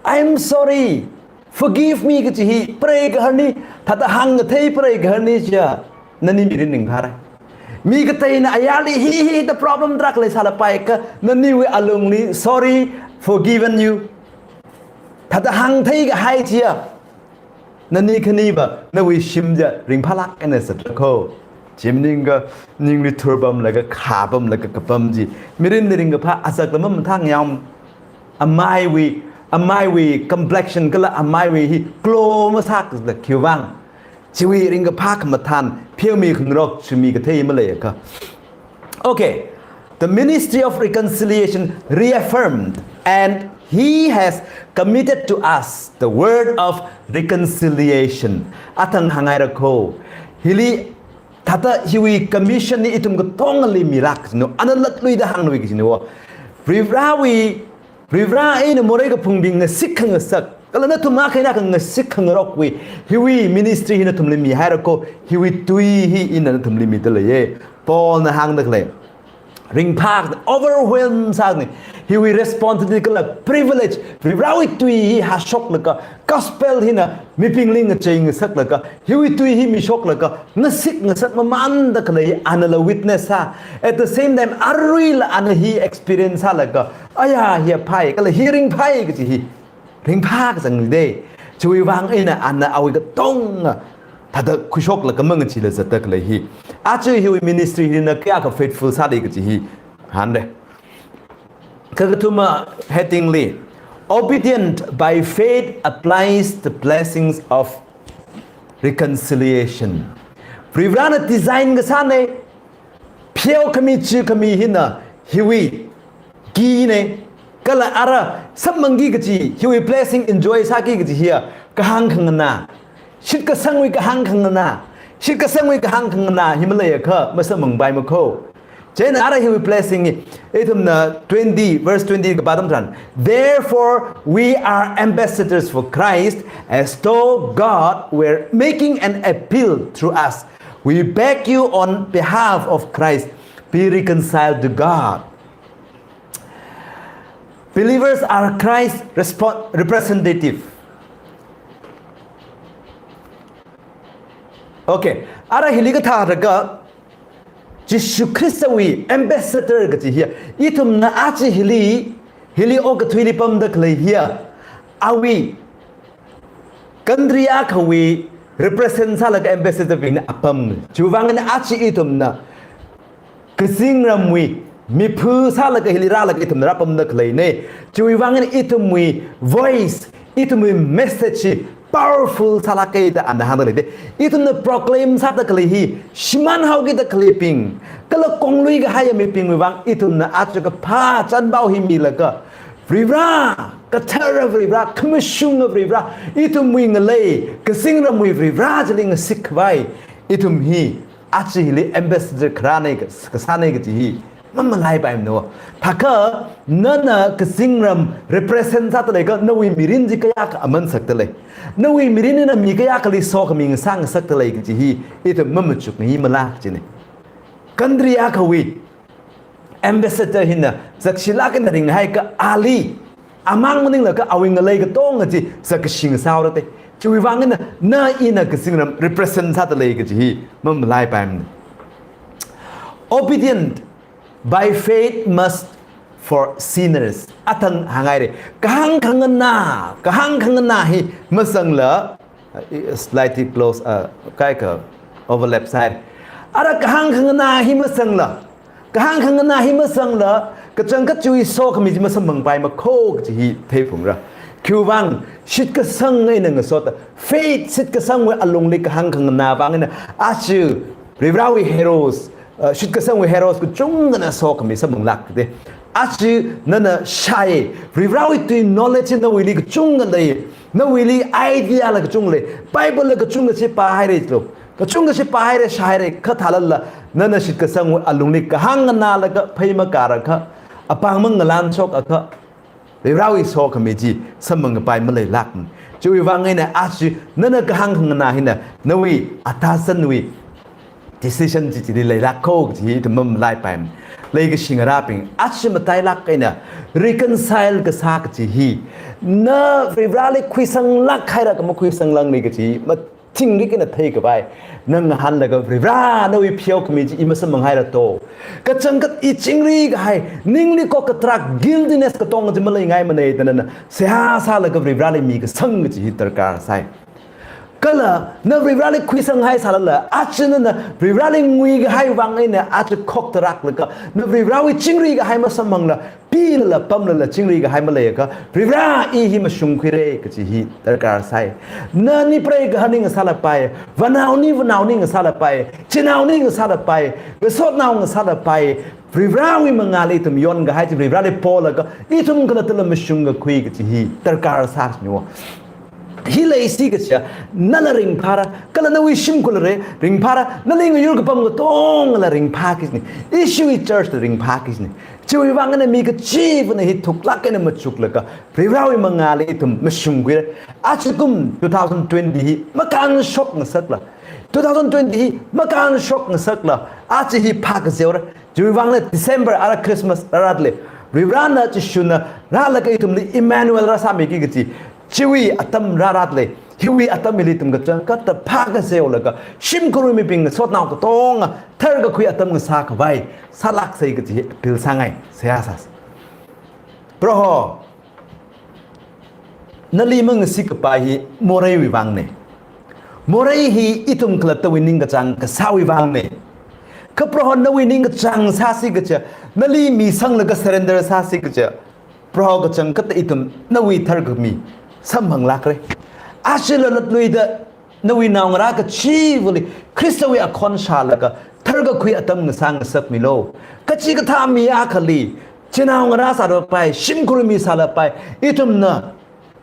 "I'm sorry, forgive me," kaji hi, preigaharna, thāda hāngkathei preigaharna chiya, nani mirin ringphāra. Mi kateina ayarli hi, hi, the problem tarākha leisālapai kha, naniwui alungli, "Sorry, forgiven you," thāda hāngthei kahai chiya, nani khaniva, nawui shim chiya ringphālāk eina zatrakho. Chi maningakha, ningli thurpamlaga, khāpamlaga kapam chi, mirinli ringkaphā, azakla mamathāngayaom. Amaiwui, amaiwui complexion kala amaiwui hi glow masākla khiwuivang, chiwui ringkaphā khamathān pheomi khangarok chumi kathei maleiakha. Okay, the ministry of reconciliation reaffirmed, and he has committed to us the word of reconciliation. Athang hāngngaira kho. Hili thāda hiwui commission hi ithum katongali milāk kajina, ana latluida hāngluiki kajina. Varivarāwui, Varivara eina morei kaphungbing ngasik khangasak, kala nathum akha eina akha ngasik khangarokwui, hiwui ministry hi nathumli mihaira kho, hiwui tui hi ina nathumli mida leiya. Paulna hāngda khalei. Ringphā, overwhelm sāni. Hiwui responsibility kala privilege, Varivarāwui tui hi hāshoklaga, gospel hina mibingli ngachei ngasaklaga, hiwui tui hi mishoklaga, ngasik ngasak mamānda khalei anala witness sā. At the same time, aruila ana hi experience sālaga, aya, hi phai, kala hi ringphai kaji hi ringphā kazang lei. Chiwuivang eina ana awui katonga thāda khuishoklaga mangachila zatda khalei hi. Aja hiwui ministry hina kayākha faithful sāli kaji hi hāngra. Kakathuma heading li, "Obedient by faith applies the blessings of reconciliation." Varivarāna design kasāna, pheokhami chikhami hina hiwui key na, kala ara samphangki kaji, hiwui blessing enjoy sāki kaji hiya kahāng khanganā, shitkasangwui kahāng khanganā, shitkasangwui kahāng khanganā hi maleiakha masamphangpai makho. Chieina ara hiwui blessing hi, ithumna twenty, verse twenty kapā atam tharan, "Therefore, we are ambassadors for Christ, as though God were making an appeal through us. We beg you on behalf of Christ, be reconciled to God." Believers are Christ's respo-, representative. Okay, ara hili kathālaga, Jishu Khristawui ambassador kaji hiya, ithumna aja hili, hili okathuili pamda khalei hiya, awui country akhawui represent sālaga ambassador bingna apam. Chiwuivang eina aja ithumna kazingramwui miphu sālaga hili rālaga ithumna rāpamda khaleina. Chiwuivang eina ithumwui voice, ithumwui message hi powerful sālāka da ana hāngda lei. Ithumna proclaim sāda khalei hi shimānhaokida khaleibing, kala konglui kahaiya mibingwui vang ithumna aja kaphā chanpao hi milaga, Varivara, kathara Varivara, khamashunga Varivara, ithumwui ngalei, kazingramwui Varivara chili ngasik khavai, ithum hi aja hili ambassador kharāna ka, kasāna kaji hi mamalaipaimana. Thākha nana kazingram represent sāda leiakha nawui mirin chi kayākha aman sakda lei. Nawui mirin hina mi kayākhali sokhami ngasā ngasakda lei kaji hi ithum mamachukngaimala kajina. Country akhawui ambassador hina zakshilāk eina ringhaikha ali, amang maninglaga awui ngalei katonga chi zakkashi ngasāhaora da. Chiwuivang eina na ina kazingram represent sāda lei kaji hi mamalaipaimana. Obedient by faith must for sinners. Athang hānghaira. Kahāng khanganā, kahāng khanganā hi masangla, uh, slightly close, uh, kaikha overlap sāhaira. Ara kahāng khanganā hi masangla, Kahāng khanganā hi masangla, kachangkhat chiwui sokhami chi masamphangpai makho kaji hi theiphungra. Khiwuivang, shitkasang eina ngasota, faith shitkasangwui alungli kahāng khanganā vang eina, aja Varivarāwui heroes, uh, shitkasangwui heroes kachungkhana sokhami samphanglākte. Aja nana shāi, Varivarāwui tui knowledge nawuili kachungkha lei, nawuili idea la kachungkha lei, Bible la kachungkha chi pāhaira lo. Kachungkha chi pāhaira, shāhaira, kha thālala, nana shitkasangwui alungli kahāng nganālaga phei makārakha, apāng mangalan shokakha, Varivarāwui sokhami chi samphangkapai maleilākmana. Chiwuivang eina aja nana kahāng khanganā hina, nawui athāsanwui decision chi chili leilākkho kaji hi ithum mamalaipaimana. Leikashi ngarābing, aja matailāk eina reconcile kasā kaji hi, na Varivarāli khuisanglāk haira kha makhuisanglākmana kaji hi, ma- chingrik eina theikhavai, na ngahānlaga Varivarā nawui pheokhami chi i masamphanghaira to. Kachangkhat i chingri kahai, ningli kok katrāk guiltiness katonga chi maleingaimana da nana seihā sālaga Varivarāli mikasang kaji hi darkar sai. Kala na Varivarāli khuisanghai sālala, aja nana Varivarāli nguikahai vang eina aja khok tarāklaga, na Varivarāwui chingri kahai masamphangla, pilala, pamlala, chingri kahai maleiakha, Varivarā i hi mashungkhuira kaji hi darkar sai. Nani preigahar ning ngasālapai, vānaoni vānaoni ngasālapai, chinaoni ngasālapai, ngasotnao ngasālapai, Varivarāwui mangāli ithum yonkahai chi Varivarāli polaga, ithum khalattala mashungkakhui kaji hi darkar sāsniwo. Hi leisi kaja, nala ringphāra, kala nawui shimkhurla re ringphāra, nali ngayur kapam katongala ringphāki kajina, ishiwui church la ringphāki kajina. Chiwuivang eina mi kachivana hi thuklāk eina machuklaga, Varivarāwui mangāli ithum mashungkhuira. Ajakum two thousand twenty hi makānshok ngasakla, two thousand twenty hi makānshok ngasakla, aja hi phākazeora. Chiwuivangla December ara Christmas rārat lei, Varivarāna Jishuna rālaga ithumli Emmanuel rāsāmiki kaji, chiwui atam rārat lei. Hiwui atam hili ithum kachangkhatta phākazeolaga, shimkhurwui mibing ngasotnao katonga tharkakhui atam ngasākhavai sālāksei kaji hi appeal sāngai, seihā sāsa. Proho, nali mangasikkapai hi moreiwui vangna. Morei hi ithum khalattawui ningkachāng kasāwui vangna. Kha Proho nawui ningkachāng sāsi kaja, nali misanglaga surrender sāsi kaja, Proho kachangkhatta ithum nawui tharkhami samphanglākra. Aja lalatluida nawui naongarā kachivali Khristawui akhon shālaga tharkakhui atam ngasā ngasakmilo. Kachikathā mi akhali, chinaongarā sālapai, shimkhur mi sālapai, ithumna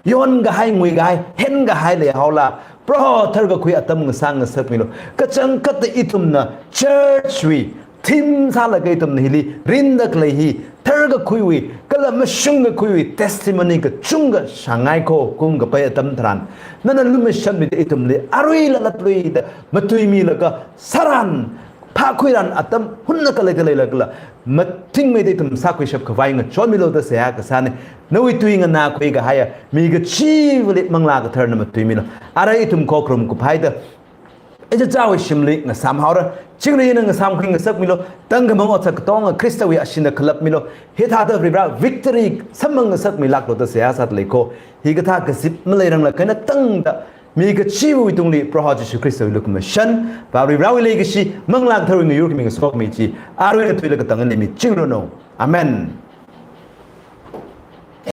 yonkahai, nguikahai, henkahai leihaola, Proho tharkakhui atam ngasā ngasakmilo. Kachangkhatta ithumna church wui theme sālaga ithumna hili rinda khalei hi tharkakhuiwui kala mashungkakhuiwui testimony kachungkha shāngaikho. Kum kapai atam tharan nana lumashanmida ithumli arui lalatluida matuimilaga sāran, phākhuiran atam hunna khalei khalei lākla mathingmeida ithum sākhuishapkhavai ngachonmilo da seihā kasāna. Nawui tui nganākhuikahaia mi kachivali Manglā Katharana matuimilo. Ara ithum khokharum kuphaida ichichāwui shimli ngasāmhaora. Chingri eina ngasāmkhui ngasakmilo. Tangkhamang otsak katonga Khristawui ashinda khalapmilo. Hithāda Varivarā victory samphang ngasakmilāklo da seihā sāda leikho. Hikathā kazip maleirangla khaina tangda mi kachivawui tungli Proho Jishu Khristawui lukhamashan, Vā Varivarāwui leikashi, Manglā Katharawui ngayurkhami ngasokhami chi aruila tuila katang eina michingranu. Amen.